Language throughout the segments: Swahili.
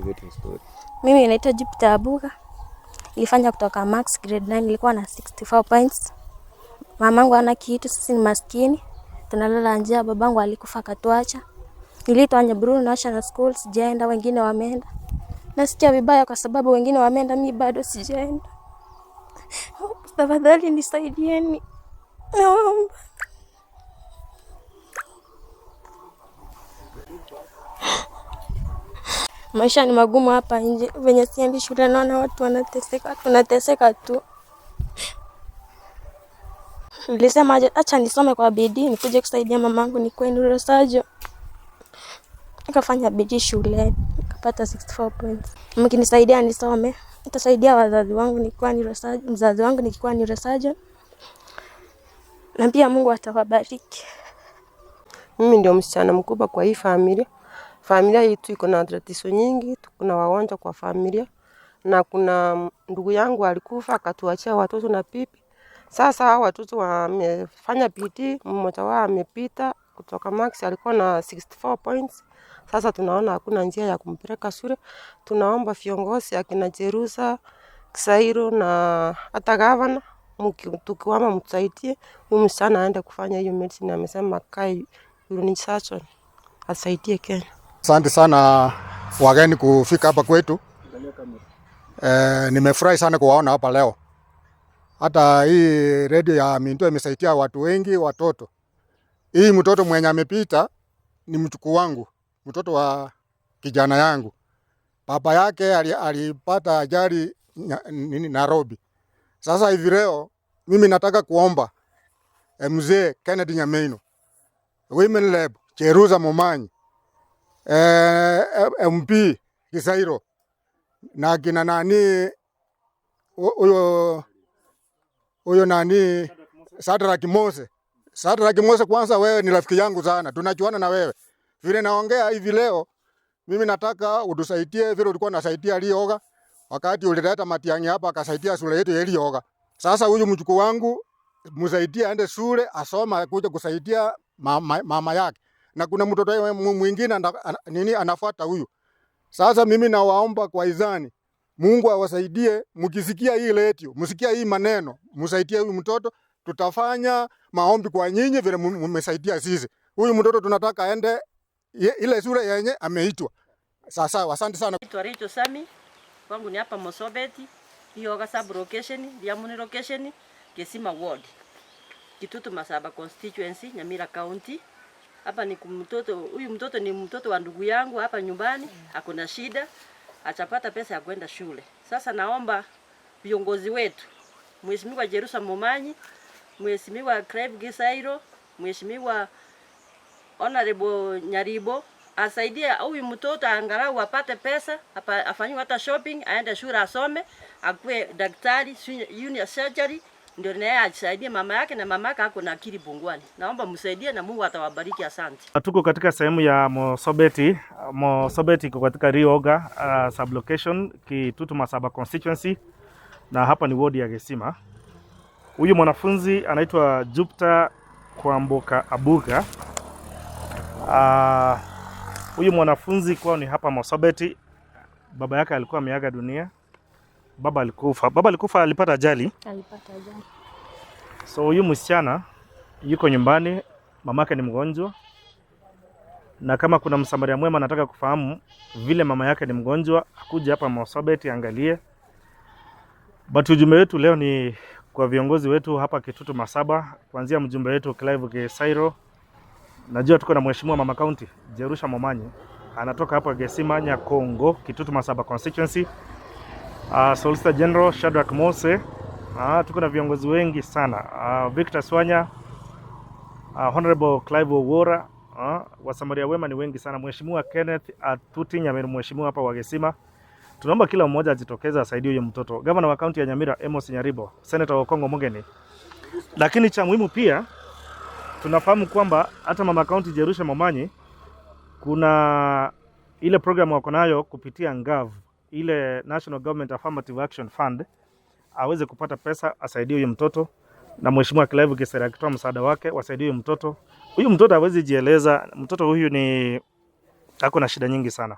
Motivating story. Mimi naitwa Jupiter Abuga. Nilifanya kutoka Max grade 9, nilikuwa na 64 points. Mamangu hana kitu, sisi ni maskini. Tunalala njaa, babangu alikufa akatuacha. Niliitwa Nyaburu National School, sijaenda, wengine wameenda. Nasikia vibaya kwa sababu wengine wameenda, mimi bado sijaenda. Tafadhali nisaidieni. Naomba. Maisha ni magumu hapa nje, venye siendi shule naona watu wanateseka, tunateseka tu. Nilisema acha nisome kwa bidii nikuje kusaidia mamangu nikuwe neurosurgeon. Nikafanya bidii shuleni, nikapata 64 points. Mkinisaidia nisome, nitasaidia wazazi wangu nikiwa neurosurgeon, mzazi wangu nikiwa neurosurgeon. Na pia Mungu atawabariki. Mimi ndio msichana mkubwa kwa hii familia. Familia yetu iko na tatizo nyingi, kuna wagonjwa kwa familia na kuna ndugu yangu alikufa akatuachia watoto na bibi. Sasa hao watoto wamefanya bidii, mmoja wao amepita kutoka Max alikuwa na 64 points. Sasa tunaona hakuna njia ya kumpeleka shule. Tunaomba viongozi akina Jerusa, Kisairo na hata gavana, tukiwama mtusaidie huyu msichana aende kufanya hiyo medicine. Amesema kai neurosurgeon asaidie Kenya. Asante sana wageni kufika hapa kwetu. Nimefurahi sana kuwaona hapa leo. Hata hii redio ya Minto imesaidia watu wengi, watoto. Hii mtoto mwenye amepita ni mjukuu wangu, mtoto wa kijana yangu. Baba yake alipata ajali Nairobi. Sasa hivi leo mimi nataka kuomba mzee Kennedy Nyamino, Women Lab, Jerusa Momanyi, MP Kisairo na kina nani huyo nani Sadrack Mose. Sadrack Mose, kwanza wewe ni rafiki yangu sana, tunajuana na wewe. Vile naongea hivi leo, mimi nataka utusaidie vile ulikuwa unasaidia Lioga wakati ulileta Matiang'i hapa akasaidia shule yetu ya Lioga. Sasa huyu mjukuu wangu msaidie aende shule asome akuje kusaidia mama yake. Na kuna mtoto mwingine nini anafuata huyu. Sasa mimi nawaomba kwa izani, Mungu awasaidie. Mkisikia hii redio, msikia hii maneno, msaidie huyu mtoto. Tutafanya maombi kwa nyinyi vile mmesaidia sisi. Huyu mtoto tunataka aende ile shule yenye ameitwa. Sasa asante sana. Naitwa Rachel Sami, kwangu ni hapa Mosobeti, Lioga sub location, Liamuni location, Gesima ward, Kitutu Masaba constituency, Nyamira County. Hapa ni mtoto, huyu mtoto ni mtoto wa ndugu yangu hapa nyumbani, ako na shida, achapata pesa ya kwenda shule. Sasa naomba viongozi wetu, Mheshimiwa Jerusa Momanyi, Mheshimiwa Clive Gisairo, Mheshimiwa Honorable Nyaribo, asaidie huyu mtoto angalau apate pesa, afanyiwe hata shopping, aende shule asome, akuwe daktari, junior surgery, ndio naye asaidie mama yake, na mama yake ako na akili bungwani. Naomba msaidie na Mungu atawabariki. Asante. Tuko katika sehemu ya Mosobeti. Mosobeti iko katika Rioga sublocation, Kitutu Masaba constituency, na hapa ni ward ya Gesima. Huyu mwanafunzi anaitwa Jupiter Kwamboka Abuga. Huyu mwanafunzi kwao ni hapa Mosobeti. Baba yake alikuwa ameaga dunia. Baba alikufa. Baba alikufa, alipata ajali. Alipata ajali. So huyu msichana yuko nyumbani, mamake ni mgonjwa. Na kama kuna msamaria mwema anataka kufahamu vile mama yake ni mgonjwa, akuje hapa Mosobeti angalie. But ujumbe wetu leo ni kwa viongozi wetu hapa Kitutu Masaba, kuanzia mjumbe wetu Clive Gesairo. Najua tuko na mheshimiwa mama county Jerusha Momanyi, anatoka hapa Gesima Nyakongo, Kitutu Masaba constituency. Solicitor General Shadrack Mose. Tuko na viongozi wengi sana. Victor Swanya, Honorable Clive Owora, wasamaria wema ni wengi sana. Mheshimiwa Kenneth Atuti Nyamira, mheshimiwa hapa wa Gesima. Tunaomba kila mmoja ajitokeze asaidie huyo mtoto. Gavana wa kaunti ya Nyamira Amos Nyaribo, Senator Okongo Mogeni. Lakini cha muhimu pia tunafahamu kwamba hata mama kaunti Jerusha Momanyi kuna ile program wako nayo kupitia NGAV, ile National Government Affirmative Action Fund, aweze kupata pesa asaidie huyo mtoto, na Mheshimiwa Clive Gesera akitoa msaada wake wasaidie huyo mtoto. Huyu mtoto hawezi jieleza, mtoto huyu ni ako na shida nyingi sana.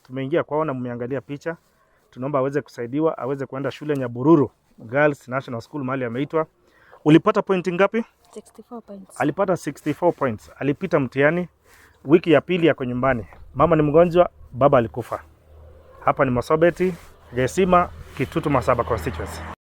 Tumeingia kwao na mmeangalia picha. Tunaomba aweze kusaidiwa, aweze kuenda shule Nyabururu Girls National School mahali ameitwa. Ulipata pointi ngapi? 64 points. Alipata 64 points. Alipita mtihani. Wiki ya pili yako nyumbani, mama ni mgonjwa, baba alikufa. Hapa ni Masobeti, Gesima, Kitutu Masaba constituency.